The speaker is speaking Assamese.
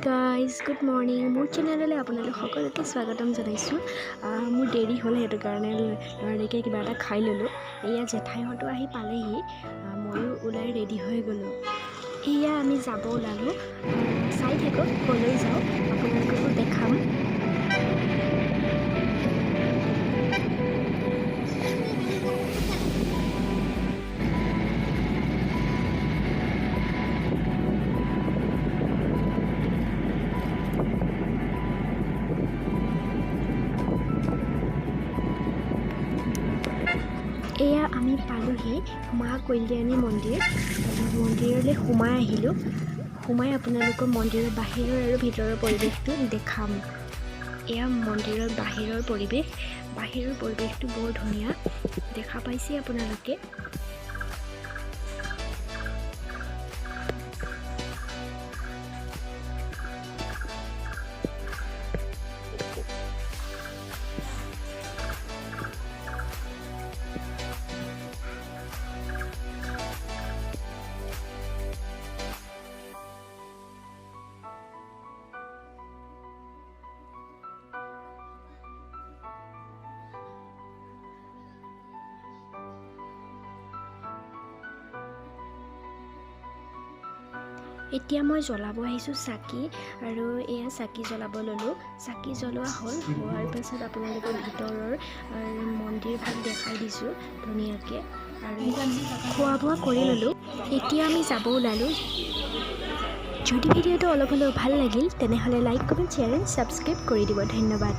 Guys, good morning. মোৰ চেনেললৈ আপোনালোক সকলোকে স্বাগতম জনাইছোঁ। মোৰ দেৰি হ'ল, সেইটো কাৰণে লৰালৰিকৈ কিবা এটা খাই ল'লোঁ। এয়া জেঠাইহঁতো আহি পালেহি, ময়ো ওলাই ৰেডি হৈ গ'লোঁ। এয়া আমি যাব ওলালোঁ। চাই থাকক ক'লৈ যাওঁ, আপোনালোককো দেখাম। এয়া আমি পালোহি মা কল্যাণী মন্দিৰ। মন্দিৰলৈ সোমাই আহিলোঁ। সোমাই আপোনালোকৰ মন্দিৰৰ বাহিৰৰ আৰু ভিতৰৰ পৰিৱেশটো দেখাম। এয়া মন্দিৰৰ বাহিৰৰ পৰিৱেশ। বাহিৰৰ পৰিৱেশটো বৰ ধুনীয়া, দেখা পাইছে আপোনালোকে। এতিয়া মই জ্বলাব আহিছোঁ চাকি, আৰু এয়া চাকি জ্বলাব ল'লোঁ। চাকি জ্বলোৱা হ'ল। হোৱাৰ পাছত আপোনালোকৰ ভিতৰৰ মন্দিৰ ভাগ দেখাই দিছোঁ ধুনীয়াকৈ। আৰু খোৱা বোৱা কৰি ল'লোঁ। এতিয়া আমি যাব ওলালোঁ। যদি ভিডিঅ'টো অলপ হ'লেও ভাল লাগিল, তেনেহ'লে like, comment, share and subscribe কৰি দিব। ধন্যবাদ।